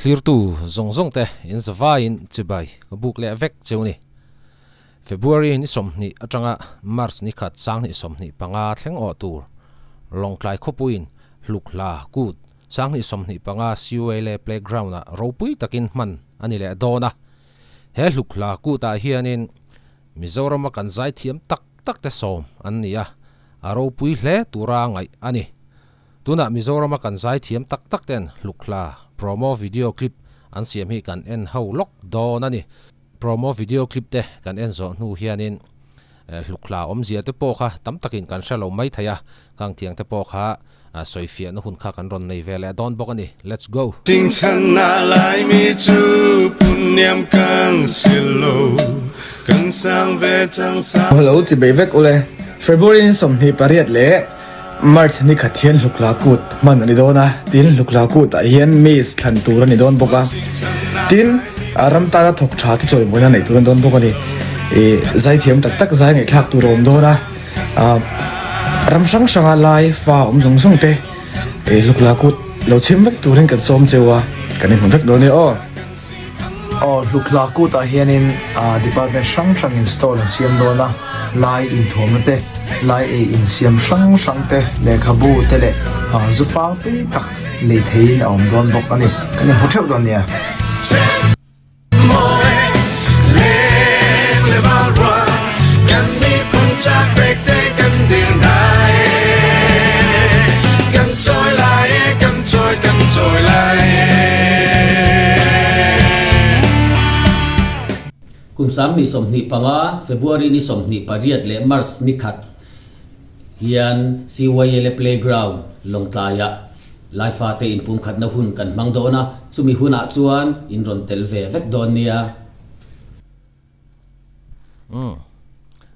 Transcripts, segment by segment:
Thlirtu zawng zawng te in zavaiin chibai ka buk leh vek cheu ni. February ni 20 atanga March ni khat sanghnih 25 thleng awh tur Lawngtlai khawpuiin Hlukhla Kut sanghnih 25 Siuele Playground ah ropui takin hman a ni leh dawn a. He Hlukhla Kut ah hianin Mizorama kan zaithiam tak tak te sawm an ni a, a ropui hle tura ngaih a ni. Tunah Mizorama kan zaithiam tak tak ten Hlukhla promo video clip an siam hi kan en ho lawk dawn a ni. Promo video clip te kan en zawh hnu hianin Hlukhla awmzia te pawh kha tam takin kan hre lo mai thei a, kang thiang te pawh kha sawifiahna hun kha kan rawn nei ve leh dawn bawk a ni. Let's go! Chingchhanna Laimi chu punniam kan si lo, kan sang ve chang sa. Hello chibei vek ule. February ni 28 leh March ni khat hian Hlukla Kut hman a ni dawn a, tin Hlukla Kut ah hian Miss thlan tur a ni dawn bawk a, tin ram tana thawk tha te chawimawina neih tur a ni dawn bawk a ni. Ih zaithiam tak tak zai ngaihthlak tur a awm dawn a, ah ram hrang hranga lai fa awm zawng zawng te ih Hlukla Kut lo chhim vek turin kan sawm cheu a, kan inhmu vek dawn e aw. Aw Hlukla Kut ah hianin ah department hrang hrang in stall an siam dawn a, lai inthuamna te, lai ei insiam hrang hrang te, lehkhabu te leh ah zu fang tui tak lei theiin a awm dawn bawk a ni. Kan inhmu theuh dawn nia. Kum 2025, February ni 28 leh March ni khat hian CYLA Playground, Lawngtlaiah Laifate inpumkhatna hun kan hmang dawn a, chumi hunah chuan in rawn tel ve vek dawn nia. Umm.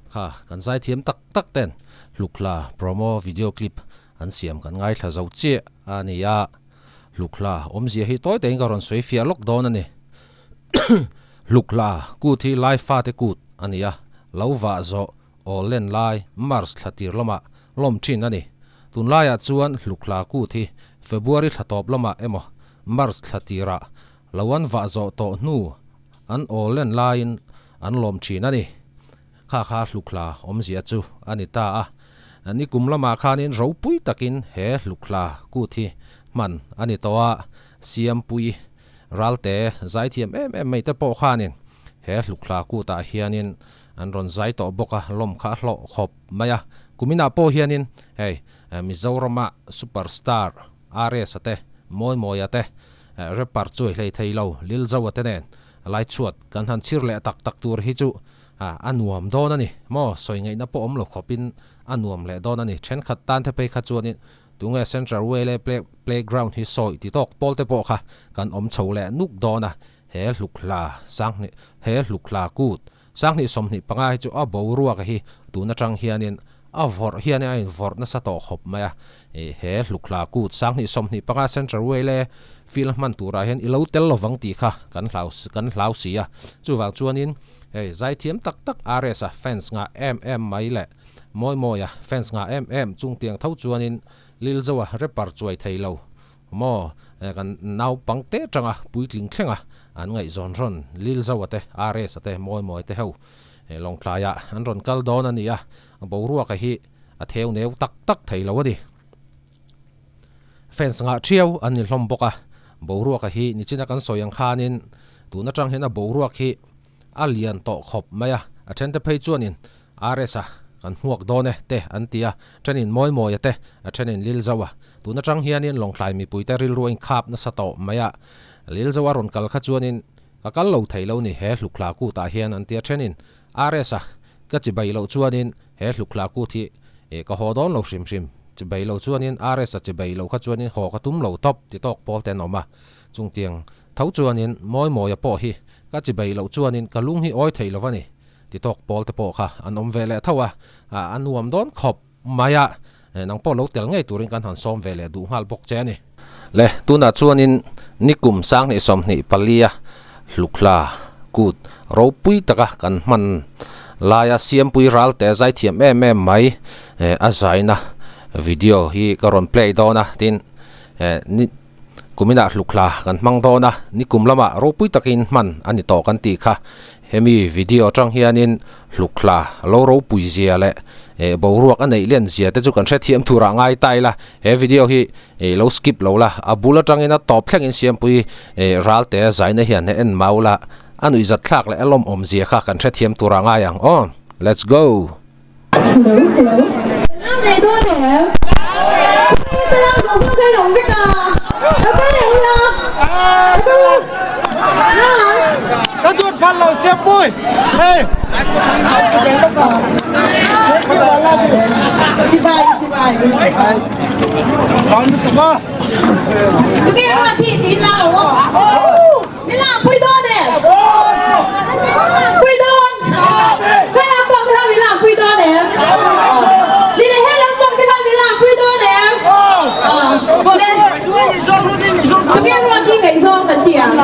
Kha, kan zaithiam tak tak ten Hlukhla promo video clip an siam kan ngaithla zo chiah a ni a. Hlukhla awmzia hi tawi takin ka rawn sawi fiah lawk dawn a ni. Hlukhla kut hi Lai fate kut a ni a, lo vah zawh aw len lai March thla tir lamah lawm thin a ni. Tunlaiah chuan Hlukhla kut hi February thla tawp lamah emaw March thla tirah lo an vah zawh tawh hnu an aw len laiin an lawm thin a ni. Kha kha Hlukhla awmzia chu a ni ta a. Nikum lamah khanin ropui takin he Hlukhla kut hi hman a ni tawh a, Siampui Ralte zaithiam em em mai te pawh khanin he Hlukhla kutah hianin an rawn zai tawh bawk a, lawm kha a hlawh khawp mai a. Kuminah pawh hianin hei Mizorama superstar RS-a te, Mawimawia te, rapper chuai hlei thei lo Lilzoa te nen laichhuat kan han chhir leh tak tak tur hi chu a nuam dawn a ni maw? Sawi ngaihna pawh awm lo khawpin a nuam leh dawn a ni. Thenkhat tan te phei kha chuanin Tunge Central Wele Playground hi sawi ti tawk pawl te pawh kha kan awm chho leh nuk dawn a, he hlukhla sanghnih he hlukhla kut sanghnih 25 hi chu a boruak hi tun atang hianin a vawrh hian a invawrh nasa tawh khawp mai a, he hlukhla kut sanghnih 25 Central Wele field hman turah hian i lo tel lovang tih kha kan hlau kan hlau si a, chuvang chuanin hei zaithiam tak tak RS a fans ngah em em mai leh Mawimawia fans ngah em em chung tiang tho chuanin Lilzoa rapper chuai thei lo maw kan naupang te tanga puitling thlenga an ngaihzawn rawn Lilzoa te RS-a te Mawimawia te ho Lawngtlaiah an rawn kal dawn a ni a, boruaka hi a theu neu tak tak thei lo a ni. Fans ngah thiau an ni hlawm bawk a, boruaka hi nichina kan sawi ang khanin tun atang hian a boruak hi a lian tawh khawp mai a, a thente phei chuanin RS-a kan hmuak dawn e te an ti a, thenin Mawimawia te, a thenin Lilzoa. Tun atang hianin Lawngtlai mipuite rilru a inkhap nasa tawh mai a, Lilzoa rawn kal kha chuanin ka kal lo thei lo ni he Hlukhla kutah hian an ti a, thenin RS-a ka chibai loh chuanin he Hlukhla kut hi ka haw dawn lo hrim hrim, chibai lo chuanin RS-a chibai loh kha chuanin haw ka tum lo tawp ti tawk pawl te an awm a, chungtiang tho chuanin Mawimawia pawh hi ka chibai loh chuanin ka lung hi awi thei lo a ni. Ti tawk pawl te pawh kha an awm ve leh tho a, a nuam dawn khawp mai a, nang pawh lo tel ngei turin kan han sawm ve leh duh nghal bawk che a ni. Le, tunah chuanin nikum 2024 a Hlukhla kut ropui taka kan hman laia Siampui Ralte zaithiam em em mai a zaina video hi ka rawn play dawn a, tin ni. Kuminah hlukhla kan hmang dawn a, nikum lamah ropui takin hman a ni tawh kan tih kha. Hemi video atang hianin hlukhla lo ropui zia leh boruak a neih len zia te chu kan hrethiam turah ngai ta ila. He video hi lo skip lo la, a bul atangin a tawp thlengin Siampui Ralte zaina hian he en mau la, a nuihzat thlak leh a lawmawm zia kha kan hrethiam turah ngai ang aw. Let's go! Hello hello Lam leh dawn em? Hei ka lam zawng zawng khan awm vek a Lo kal leh ula Lo kal ula Ka duat phal lo siam pui hei Chibai chibai Bang lutuk a Tunge ruat hi tiin la lo Min lang pui dawn e! Pui dawn! He lam pang te kha min lang pui dawn em? Ni leh he lam pang te kha min lang pui dawn em? Le tunge ruat hi ngaihzawng kan ti ang.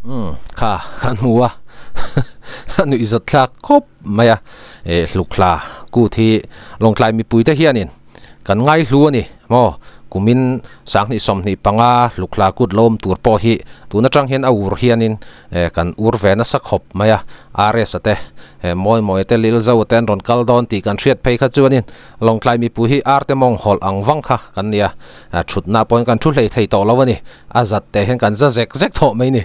Umm kha kan hmu a a nuihzat thlak khawp mai a eh hlukhla kut hi Lawngtlai mipui te hianin kan ngaihlu a ni maw kumin 2025 hlukhla kut lo awm tur pawh hi tun atang hian a ur hianin eh kan ur ve nasa khawp mai a RS-a te eh mawi mawi te Lil Zo te an rawn kal dawn tih kan hriat phei kha chuanin Lawngtlai mipui hi arte mawng hawlh ang vang kha kan nia thutna pawhin kan thu hlei thei tawh lo a ni a zat te hian kan za zek zek tawh mai ni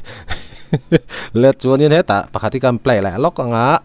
let chuanin hetah pakhat hi kan play leh lawk ang a.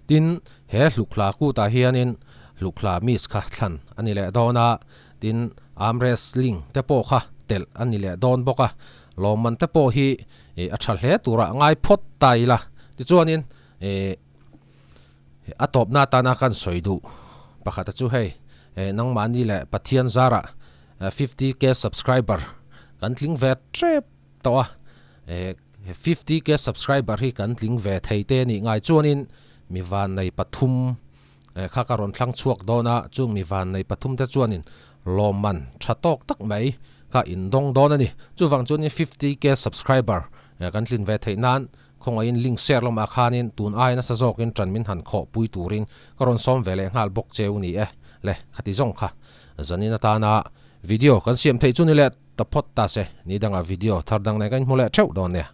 Tin, he hlukhla kutah hianin hlukhla miss kha thlan a ni leh dawn a, tin arm wrestling te pawh kha telh a ni leh dawn bawk a, lawmman te pawh hi a tha hle turah ngai phawt ta ila. Tichuanin ih a tawpna atana kan sawi duh pakhat a chu hei nangmahni leh Pathian zarah 50k subscriber kan tling ve tep tawh a, he 50k subscriber hi kan tling ve thei te nih ngai chuanin mi vannei pathum kha ka rawn thlang chhuak dawn a, chung mi vannei pathum te chuanin lawmman tha tawk tak mai kha in dawng dawn a ni. Chuvang chuanin 50k subscriber kan tlin ve theih nan khawngaihin link share lamah khanin tun ai nasa zawkin tan min han khawh pui turin ka rawn sawm ve leh nghal bawk cheu ni e le khati zawng kha zanin atana video kan siam theih chu ni leh. Ta phawt ta se, ni dangah video thar dang nen kan inhmu leh theuh dawn nia.